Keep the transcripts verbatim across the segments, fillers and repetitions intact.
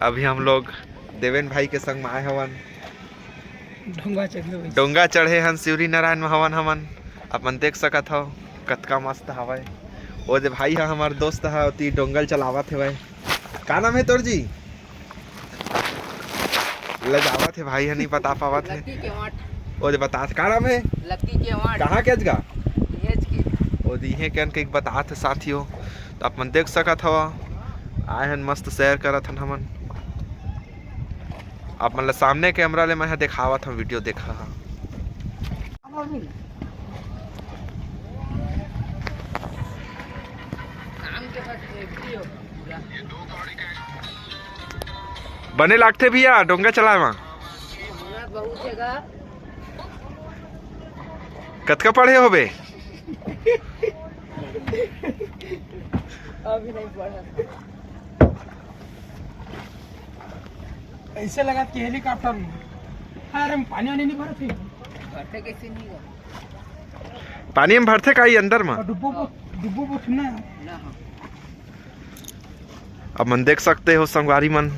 अभी हम लोग देवेन भाई के संग में आए हवन। डोंगा चढ़े भाई। डोंगा चढ़े हन, शिवरी नारायण में हवन हमन। अपन देख सकत हव कतका मस्त हवय। ओ दे भाई ह, हमर दोस्त ह, ओती डोंगा ल चलावत हवय। का नाम हे तोर जी? लजावत हे भाई ह, नहीं बता पावत हे। लकी केवाट। ओ दे बतात, का नाम हे? लकी केवाट। कहाँ के अजगा? इहेच के। ओ दे इहे के अन के बतात हे साथियों। तो अपन देख सकत हव, आए हन मस्त सैर करत हन हमन। आप मन ल सामने कैमरा ले मैं ह देखावत हव, वीडियो देखा ह। बने लागथे भैया डोंगा चलाए म। कतका पढ़े होबे? अभी नहीं पढ़ा। ऐसे लगत कि हेलीकॉप्टर में। अरे, में पानी वानी नहीं भरत हे। भरथे कैसे नहीं हो? पानी में भरथे का ई अंदर में? और डुब्बो बो-, डुब्बो बोट ना। ना, हाँ। अब मन देख सकते हो संगवारी मन,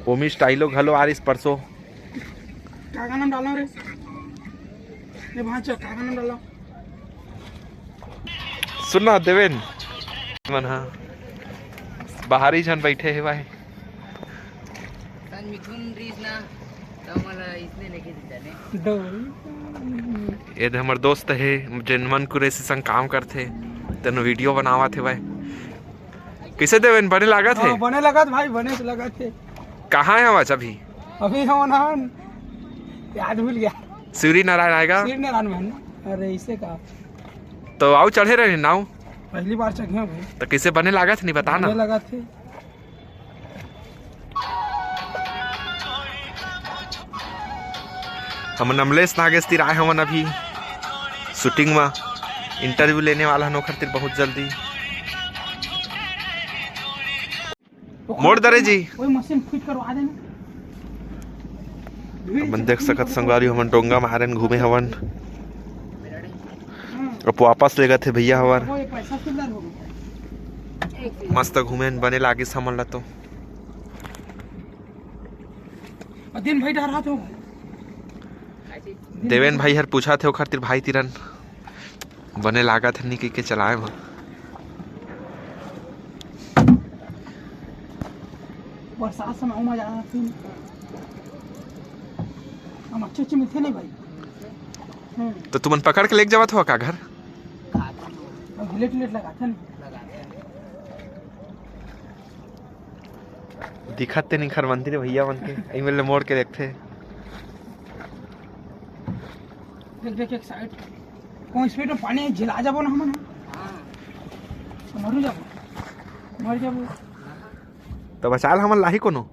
ओमी स्टाइलो घलो आ रहिस परसों। का गाना डालो रे? ये भांचो, का गाना डालो? सुन ना देवेन, मन हा बाहरी झन बैठे हे भाई। संग मिथुन रीस ना, त मोला इसने लेके दे जाने। ये दे हमर दोस्त हे, जेन मन कुरेसी संग काम करथे, तेन वीडियो बनावत हे भाई। कैसे देवेन, बने लागत हे? हाँ, बने लगत भाई, बने से लगत हे। कहाँ हे आज अभी? अभी हम ना, याद भूल गया। शिवरी नारायण आएगा? शिवरी नारायण में ना। अरे, इसे का? तो आओ चढ़े रहे नाव। पहली बार चढ़े भाई। तो कैसे बने लागत हे, नहीं बता ना। बने लगत हे। हमन अमलेश नागेश तीर आए हमन अभी शूटिंग में, इंटरव्यू लेने वाला हन ओखर तीर बहुत जल्दी। मोड़ दरे जी। वही मशीन फिट करवा देना। अपन देख सकत संगवारी, हमन डोंगा मारन घूमे हवन। अब वापस लेगत हे भैया हवर। वो ये पैसा सुंदर हो गया। मस्त घूमे बने लागिस हमन ला तो। और दिन भाई डरा तो। देवेन भाई हर पूछा थे ओखर तीर भाई तीरन। बने लागत हे नहीं कहिके चलाए म। बरसात समय मजा आथे। हम अच्छे अच्छे मिलथे नहीं भाई। हम्म। तो तुमन पकड़ के लेके जावत हो का घर? अब लेट लेट लगाथे ना। दिखत ते निखर मंदिर भैया मन के, एमे ले मोड़ के देखथे। देख, देख, एक साइड। कौन स्पीड में पानी झिला जाबो ना हमन। हाँ। तो मरू जाबो। मर जाबो। तो बचा ल हमन लाही कोनो।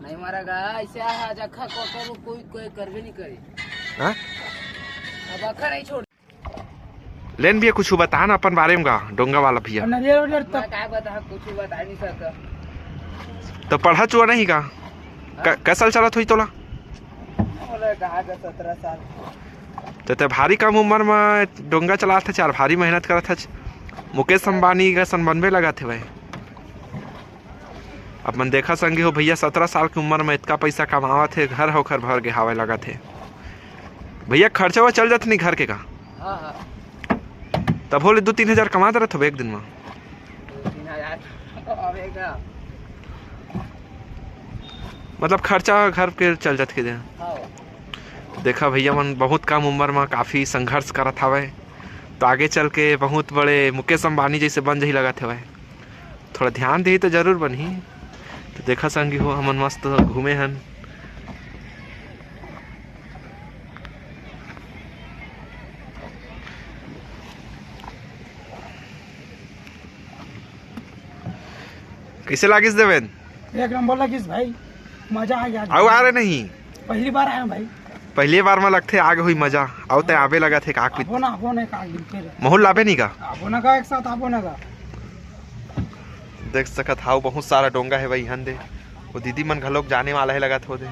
नहीं मरेगा, ऐसे आ, आज अखा को करू, कोई, कोई करबे नहीं करे। हाँ? अब अखा नहीं छोड़। लेन भैया, कुछ बता ना अपन बारे में गा, डोंगा वाला भैया। और नरियर उरियर तो मैं का बता, कुछ बता नहीं सकता। तो पढ़ा चुआ नहीं का? हाँ। क-, कै साल चलत होई तोला? बोले, कहा का सत्रह साल। तो ते भारी कम उम्र में डोंगा चलात हच, भारी मेहनत करत हच। मुकेश अंबानी का सन बनबे लगत हे भाई। अपन देखा संगी हो भैया, सत्रह साल की उम्र में इतना पैसा कमावत हे, घर होकर भर के हावे लगत हे। भैया, खर्चा हुआ चल जात नहीं घर के का? हाँ, हाँ। तब होले दो तीन हजार कमा दे रहत हो एक दिन में? दो तीन हजार तो आवेगा। मतलब खर्चा घर के चल जात के दे। हाँ। देखा भैया मन बहुत कम उम्र में काफ़ी संघर्ष करत हवय, तो आगे चल के बहुत बड़े मुकेश अंबानी जैसे बन जही लगत हवय। थोड़ा ध्यान देही तो जरूर बनही। तो देखा संगी हो, हमन मस्त घूमे हन। कैसे लागिस देवेन? एक नंबर लगिस भाई, मजा आ गया। अउ आ रहे नहीं? पहली बार आया भाई। पहली बार में लगथे आगे हुई मजा। अउ ते आबे लगत हे का कुछ? आबो ना, आबो ना, का दिन फिर। महूँ लाबे नहीं का? आबो ना का, एक साथ आबो ना का। देख सकत हाउ, बहुत सारा डोंगा हे भाई, हन दे। वो दीदी मन घलोक जाने वाला हे लगत हो दे।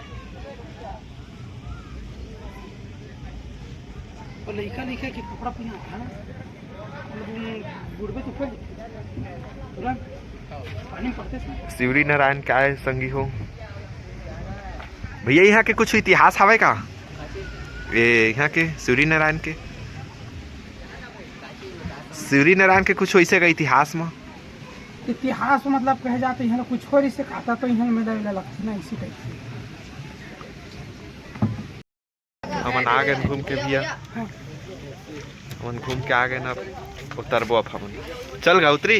वो लइका, लइका के कपड़ा पहिना था ना। गुड़बे तो कर तुरंत पानी में पड़ते से। शिवरी नारायण के आय संगी हो। भैया, यहाँ के कुछ इतिहास हवय का? ए, यहाँ के शिवरी नारायण के, शिवरी नारायण के कुछ वैसे का इतिहास में? इतिहास मतलब कहे जाते हैं कुछ और इसे खाता तो यहाँ मेला वेला लगती ना, इसी टाइप से। हमन आ गए घूम के भैया, हमन घूम के आ गए ना, उतरबो अब हमन। चल गा उतरी।